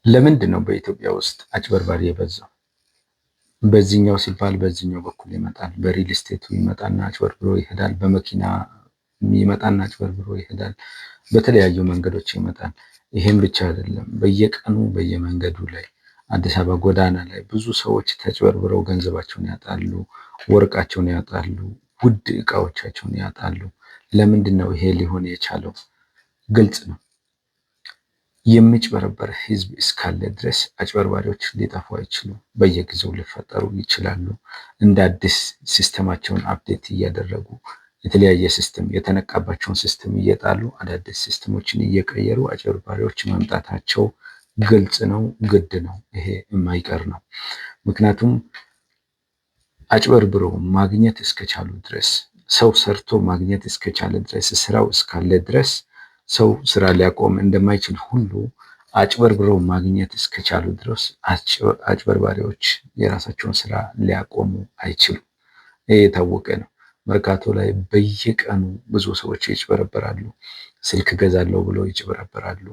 ለምንድን ነው በኢትዮጵያ ውስጥ አጭበርባሪ የበዛው? በዚህኛው ሲባል በዚህኛው በኩል ይመጣል። በ real estate ኡ ይመጣና አጭበርብሮ ይሄዳል። በመኪና ይመጣና አጭበርብሮ ይሄዳል። በተለያዩ መንገዶች ይመጣል። ይሄም ብቻ አይደለም። በየቀኑ በየመንገዱ ላይ፣ አዲስ አበባ ጎዳና ላይ ብዙ ሰዎች ተጭበርብረው ገንዘባቸውን ያጣሉ፣ ወርቃቸውን ያጣሉ፣ ውድ እቃዎቻቸውን ያጣሉ። ለምንድን ነው ይሄ ሊሆን የቻለው? ግልጽ ነው። የሚጭበረበር ህዝብ እስካለ ድረስ አጭበርባሪዎች ሊጠፉ አይችሉም። በየጊዜው ሊፈጠሩ ይችላሉ። እንደ አዲስ system ኣቸውን update እያደረጉ፣ የተለያየ system፣ የተነቃባቸውን system እየጣሉ፣ አዳዲስ system ኦችን እየቀየሩ አጭበርባሪዎች መምጣታቸው ግልጽ ነው፣ ግድ ነው። ይሄ የማይቀር ነው። ምክንያቱም አጭበርብሮ ማግኘት እስከቻሉ ድረስ፣ ሰው ሰርቶ ማግኘት እስከቻለ ድረስ፣ ስራው እስካለ ድረስ ሰው ስራ ሊያቆም እንደማይችል ሁሉ አጭበርብረው ማግኘት እስከቻሉ ድረስ አጭበርባሪዎች የራሳቸውን ስራ ሊያቆሙ አይችሉም። ይህ የታወቀ ነው። መርካቶ ላይ በየቀኑ ብዙ ሰዎች ይጭበረበራሉ። ስልክ እገዛለሁ ብሎ ይጭበረበራሉ።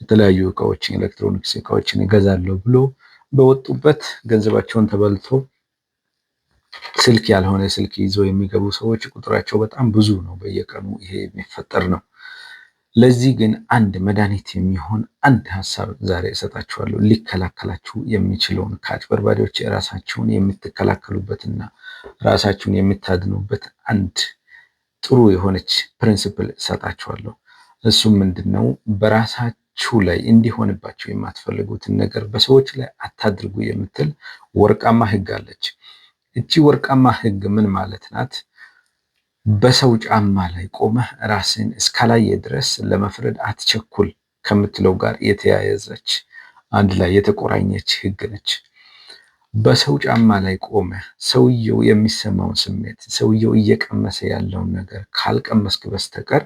የተለያዩ እቃዎችን፣ ኤሌክትሮኒክስ እቃዎችን እገዛለሁ ብሎ በወጡበት ገንዘባቸውን ተበልቶ ስልክ ያልሆነ ስልክ ይዘው የሚገቡ ሰዎች ቁጥራቸው በጣም ብዙ ነው። በየቀኑ ይሄ የሚፈጠር ነው። ለዚህ ግን አንድ መድኃኒት የሚሆን አንድ ሀሳብ ዛሬ እሰጣችኋለሁ። ሊከላከላችሁ የሚችለውን፣ ከአጭበርባሪዎች ራሳችሁን የምትከላከሉበትና ራሳችሁን የምታድኑበት አንድ ጥሩ የሆነች principle እሰጣችኋለሁ። እሱም ምንድን ነው? በራሳችሁ ላይ እንዲሆንባችሁ የማትፈልጉትን ነገር በሰዎች ላይ አታድርጉ የምትል ወርቃማ ሕግ አለች። እቺ ወርቃማ ሕግ ምን ማለት ናት? በሰው ጫማ ላይ ቆመህ ራስህን እስካላየህ ድረስ ለመፍረድ አትቸኩል ከምትለው ጋር የተያያዘች፣ አንድ ላይ የተቆራኘች ህግ ነች። በሰው ጫማ ላይ ቆመህ ሰውየው የሚሰማውን ስሜት፣ ሰውየው እየቀመሰ ያለውን ነገር ካልቀመስክ በስተቀር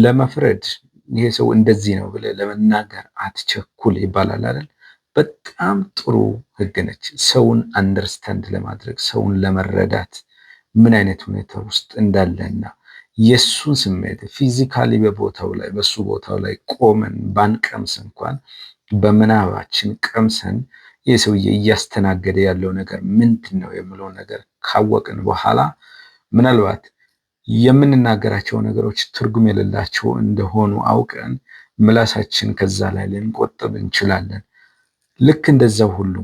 ለመፍረድ፣ ይሄ ሰው እንደዚህ ነው ብለህ ለመናገር አትቸኩል ይባላል አይደል? በጣም ጥሩ ህግ ነች። ሰውን understand ለማድረግ፣ ሰውን ለመረዳት፣ ምን አይነት ሁኔታ ውስጥ እንዳለና የእሱን ስሜት physically በቦታው ላይ፣ በሱ ቦታው ላይ ቆመን ባንቀምስ እንኳን በምናባችን ቀምሰን ይህ ሰውዬ እያስተናገደ ያለው ነገር ምንድን ነው የሚለው ነገር ካወቅን በኋላ ምናልባት የምንናገራቸው ነገሮች ትርጉም የሌላቸው እንደሆኑ አውቀን ምላሳችን ከዛ ላይ ልንቆጥብ እንችላለን። ልክ እንደዛው ሁሉ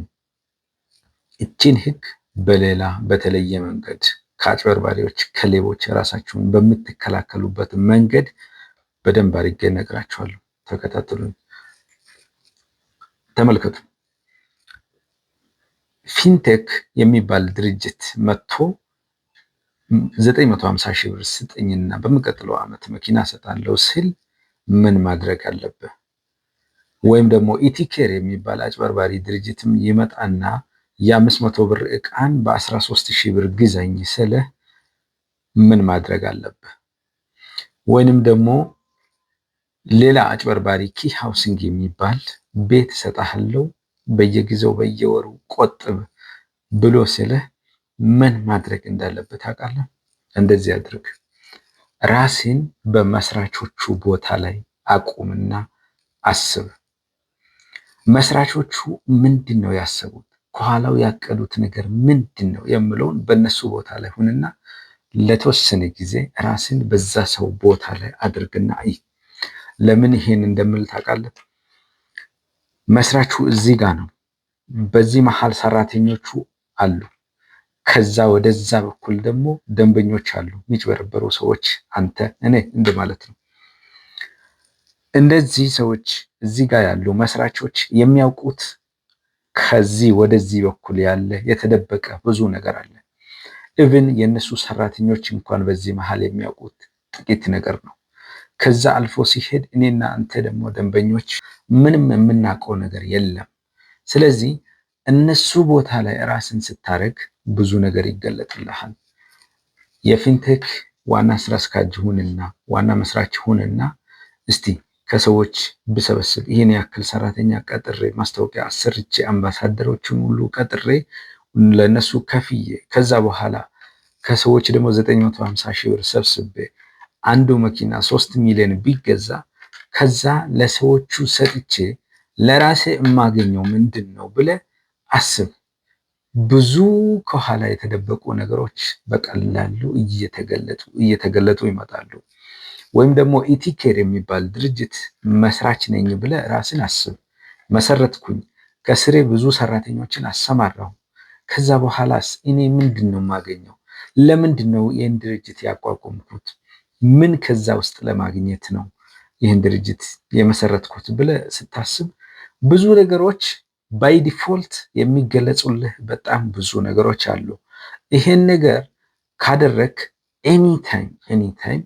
እቺን ህግ በሌላ በተለየ መንገድ ከአጭበርባሪዎች፣ ከሌቦች ራሳችሁን በምትከላከሉበት መንገድ በደንብ አድርጌ እነግራችኋለሁ። ተከታተሉኝ፣ ተመልከቱ። ፊንቴክ የሚባል ድርጅት መጥቶ 950 ሺህ ብር ስጠኝና በሚቀጥለው ዓመት መኪና እሰጣለሁ ሲል ምን ማድረግ አለብህ? ወይም ደግሞ ኢቲኬር የሚባል አጭበርባሪ ድርጅትም ይመጣና የ500 ብር ዕቃን በ13 ሺህ ብር ግዛኝ ስልህ ምን ማድረግ አለብህ? ወይንም ደግሞ ሌላ አጭበርባሪ Key Housing የሚባል ቤት እሰጥሃለሁ፣ በየጊዜው በየወሩ ቆጥብ ብሎ ስልህ ምን ማድረግ እንዳለበት ታውቃለህ? እንደዚህ አድርግ። ራስህን በመስራቾቹ ቦታ ላይ አቁምና አስብ። መስራቾቹ ምንድን ነው ያሰቡት? ከኋላው ያቀዱት ነገር ምንድን ነው የሚለውን በእነሱ ቦታ ላይ ሁንና ለተወሰነ ጊዜ ራስህን በዛ ሰው ቦታ ላይ አድርግና እይ። ለምን ይሄን እንደምል ታውቃለህ? መስራቹ እዚህ ጋር ነው። በዚህ መሀል ሰራተኞቹ አሉ። ከዛ ወደዛ በኩል ደግሞ ደንበኞች አሉ፣ የሚጭበረበሩ ሰዎች፣ አንተ፣ እኔ እንደማለት ነው። እንደዚህ ሰዎች እዚህ ጋር ያሉ መስራቾች የሚያውቁት ከዚህ ወደዚህ በኩል ያለ የተደበቀ ብዙ ነገር አለ። Even የእነሱ ሰራተኞች እንኳን በዚህ መሀል የሚያውቁት ጥቂት ነገር ነው። ከዛ አልፎ ሲሄድ እኔና አንተ ደግሞ ደንበኞች ምንም የምናውቀው ነገር የለም። ስለዚህ እነሱ ቦታ ላይ ራስህን ስታደርግ ብዙ ነገር ይገለጥልሃል። የፊንቴክ ዋና ስራ አስኪያጅ ሁንና፣ ዋና መስራች ሁንና እስቲ ከሰዎች ብሰበስብ፣ ይህን ያክል ሰራተኛ ቀጥሬ፣ ማስታወቂያ አሰርቼ፣ አምባሳደሮችን ሁሉ ቀጥሬ፣ ለእነሱ ከፍዬ፣ ከዛ በኋላ ከሰዎች ደግሞ 950 ሺህ ብር ሰብስቤ አንዱ መኪና 3 ሚሊዮን ቢገዛ፣ ከዛ ለሰዎቹ ሰጥቼ ለራሴ የማገኘው ምንድን ነው ብለህ አስብ። ብዙ ከኋላ የተደበቁ ነገሮች በቀላሉ እየተገለጡ እየተገለጡ ይመጣሉ። ወይም ደግሞ ኢቲኬር የሚባል ድርጅት መስራች ነኝ ብለህ ራስን አስብ። መሰረትኩኝ፣ ከስሬ ብዙ ሰራተኞችን አሰማራሁ። ከዛ በኋላስ እኔ ምንድን ነው የማገኘው? ለምንድን ነው ይህን ድርጅት ያቋቋምኩት? ምን ከዛ ውስጥ ለማግኘት ነው ይህን ድርጅት የመሰረትኩት ብለህ ስታስብ ብዙ ነገሮች by default የሚገለጹልህ በጣም ብዙ ነገሮች አሉ። ይሄን ነገር ካደረክ anytime anytime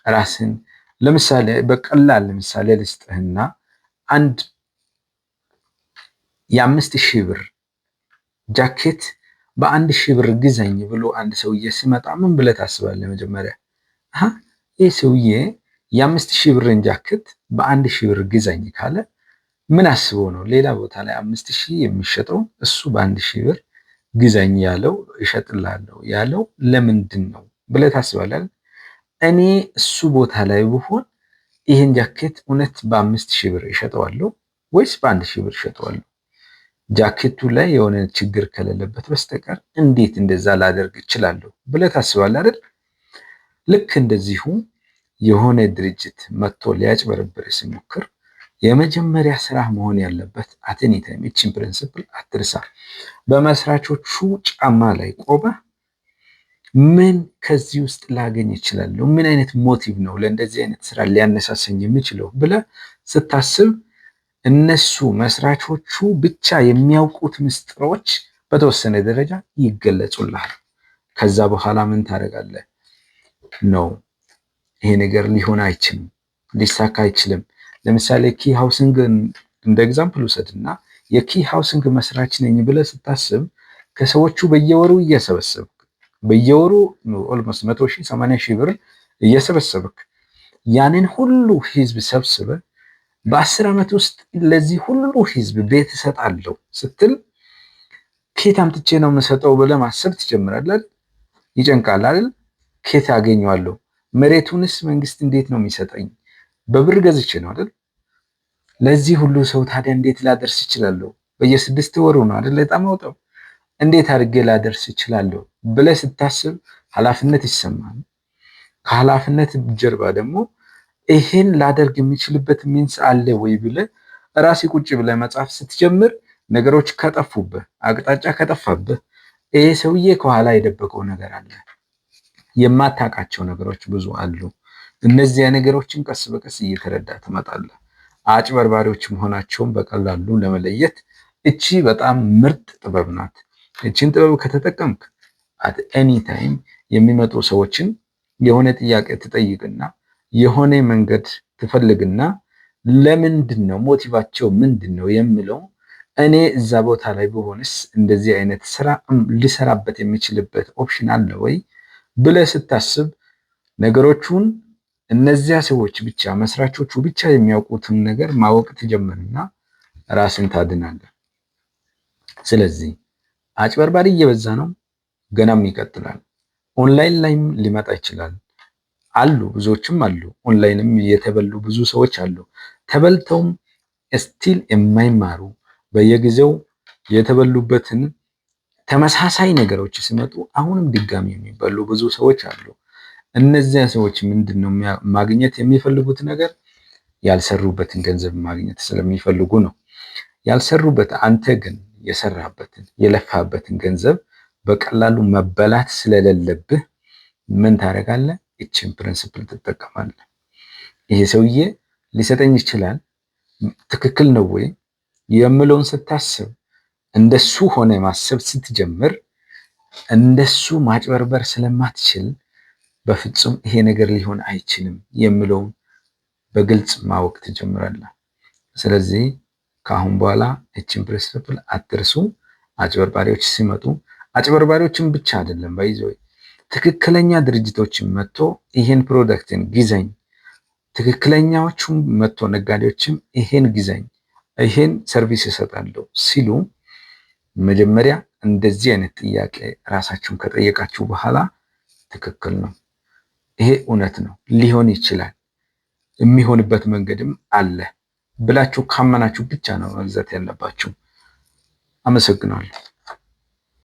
ራስን፣ ለምሳሌ በቀላል ለምሳሌ ልስጥህና፣ አንድ የ5,000 ብር ጃኬት በ1,000 ብር ግዛኝ ብሎ አንድ ሰውዬ ሲመጣ ምን ብለህ ታስባለህ? መጀመሪያ ይህ ሰውዬ የ5,000 ብርን ጃኬት በ1,000 ብር ግዛኝ ካለ ምን አስቦ ነው? ሌላ ቦታ ላይ 5,000 የሚሸጠው እሱ በ1,000 ብር ግዛኝ ያለው፣ እሸጥልሃለሁ ያለው ለምንድን ነው ብለህ ታስባለህ? እኔ እሱ ቦታ ላይ ብሆን ይህን ጃኬት እውነት በ5,000 ብር እሸጠዋለሁ ወይስ በ1,000 ብር እሸጠዋለሁ? ጃኬቱ ላይ የሆነ ችግር ከሌለበት በስተቀር እንዴት እንደዛ ላደርግ እችላለሁ ብለህ ታስባለህ አይደል? ልክ እንደዚሁ የሆነ ድርጅት መጥቶ ሊያጭበረብር ሲሞክር የመጀመሪያ ስራ መሆን ያለበት at any time ይችን principle አትርሳ። በመስራቾቹ ጫማ ላይ ቆመህ ምን ከዚህ ውስጥ ላገኝ እችላለሁ? ምን አይነት motive ነው ለእንደዚህ አይነት ስራ ሊያነሳሰኝ የሚችለው ብለህ ስታስብ እነሱ መስራቾቹ ብቻ የሚያውቁት ምስጢሮች በተወሰነ ደረጃ ይገለጹልሃል። ከዛ በኋላ ምን ታደርጋለህ? ነው ይሄ ነገር ሊሆን አይችልም፣ ሊሳካ አይችልም። ለምሳሌ Key Housing ን እንደ example ውሰድና የ Key Housing መስራች ነኝ ብለህ ስታስብ ከሰዎቹ በየወሩ እየሰበሰብክ፣ በየወሩ almost 100,000፣ 80,000 ብር እየሰበሰብክ፣ ያንን ሁሉ ህዝብ ሰብስበህ በ10 ዓመት ውስጥ ለዚህ ሁሉ ህዝብ ቤት እሰጣለሁ ስትል ከየት አምጥቼ ነው የምሰጠው ብለህ ማሰብ ትጀምራለህ። ይጨንቃል አይደል? ከየት አገኘዋለሁ? መሬቱንስ መንግስት እንዴት ነው የሚሰጠኝ? በብር ገዝቼ ነው አይደል? ለዚህ ሁሉ ሰው ታዲያ እንዴት ላደርስ እችላለሁ? በየ6 ወሩ ነው አይደል ዕጣ የማወጣው? እንዴት አድርጌ ላደርስ እችላለሁ ብለህ ስታስብ ኃላፊነት ይሰማሃል። ከኃላፊነት ጀርባ ደግሞ ይሄን ላደርግ የሚችልበት means አለ ወይ ብለህ ራስህ ቁጭ ብለህ መጻፍ ስትጀምር ነገሮች ከጠፉብህ፣ አቅጣጫ ከጠፋብህ፣ ይሄ ሰውዬ ከኋላ የደበቀው ነገር አለ። የማታውቃቸው ነገሮች ብዙ አሉ። እነዚያ ነገሮችን ቀስ በቀስ እየተረዳህ ትመጣለህ። አጭበርባሪዎች መሆናቸውን በቀላሉ ለመለየት እቺ በጣም ምርጥ ጥበብ ናት። እቺን ጥበብ ከተጠቀምክ at any time የሚመጡ ሰዎችን የሆነ ጥያቄ ትጠይቅና የሆነ መንገድ ትፈልግና ለምንድን ነው፣ motive ኣቸው ምንድን ነው የሚለው፣ እኔ እዛ ቦታ ላይ ብሆንስ እንደዚህ አይነት ስራ ልሰራበት የሚችልበት option አለ ወይ ብለህ ስታስብ ነገሮቹን እነዚያ ሰዎች ብቻ፣ መስራቾቹ ብቻ የሚያውቁትን ነገር ማወቅ ትጀምርና ራስን ታድናለህ። ስለዚህ አጭበርባሪ እየበዛ ነው፣ ገናም ይቀጥላል። ኦንላይን ላይም ሊመጣ ይችላል። አሉ፣ ብዙዎችም አሉ። ኦንላይንም የተበሉ ብዙ ሰዎች አሉ። ተበልተውም still የማይማሩ፣ በየጊዜው የተበሉበትን ተመሳሳይ ነገሮች ሲመጡ አሁንም ድጋሚ የሚበሉ ብዙ ሰዎች አሉ። እነዚያ ሰዎች ምንድን ነው ማግኘት የሚፈልጉት ነገር? ያልሰሩበትን ገንዘብ ማግኘት ስለሚፈልጉ ነው። ያልሰሩበት፣ አንተ ግን የሰራህበትን የለፋህበትን ገንዘብ በቀላሉ መበላት ስለሌለብህ ምን ታደርጋለህ? ይችን principle ትጠቀማለህ። ይሄ ሰውዬ ሊሰጠኝ ይችላል፣ ትክክል ነው ወይ የምለውን ስታስብ፣ እንደሱ ሆነህ ማሰብ ስትጀምር እንደሱ ማጭበርበር ስለማትችል በፍጹም ይሄ ነገር ሊሆን አይችልም የሚለውን በግልጽ ማወቅ ትጀምራለህ። ስለዚህ ከአሁን በኋላ ይችን principle አትርሱ። አጭበርባሪዎች ሲመጡ፣ አጭበርባሪዎችን ብቻ አይደለም፣ by the way፣ ትክክለኛ ድርጅቶችን መጥቶ ይሄን product ን ግዛኝ፣ ትክክለኛዎቹም መጥቶ ነጋዴዎችም ይሄን ግዛኝ፣ ይሄን service እሰጣለሁ ሲሉ መጀመሪያ እንደዚህ አይነት ጥያቄ ራሳችሁን ከጠየቃችሁ በኋላ ትክክል ነው፣ ይሄ እውነት ነው፣ ሊሆን ይችላል፣ የሚሆንበት መንገድም አለ ብላችሁ ካመናችሁ ብቻ ነው መግዛት ያለባችሁ። አመሰግናለሁ።